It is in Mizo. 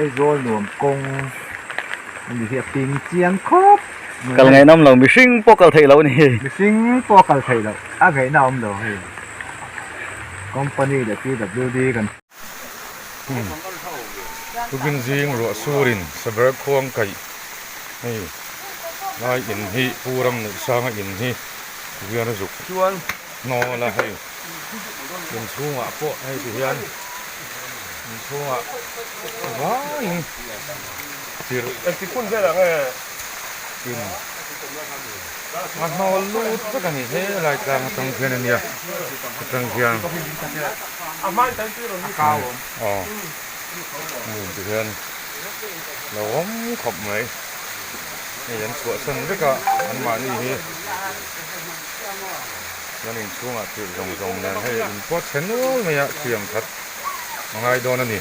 Aizawl nuam kawng a ni hi a ping chiang khawp mai. Kal ngaihnawm lo mihring pawh kal theih loh a ni. Mihring pawh kal theih loh a ngaihna a awm lo hei company leh PWD kan. Tukin zing ruah surin saber khuang kaih hei lai in hi Pu Ram Nuih Sanga in hi hian a zuk hnawl a hei inchhungah pawh hei ti hian inchhungah vaiin tirh in a hnawl lut vek a ni he lai tlang atang khian a nia atang khian. Aw ti hian lo awm khawp mai hei an chhuahsan vek a anmahni hi chuan inchhungah thil zawng zawng nen hei in pawt chhe nual mai a thiam that a ngai dawn a ni.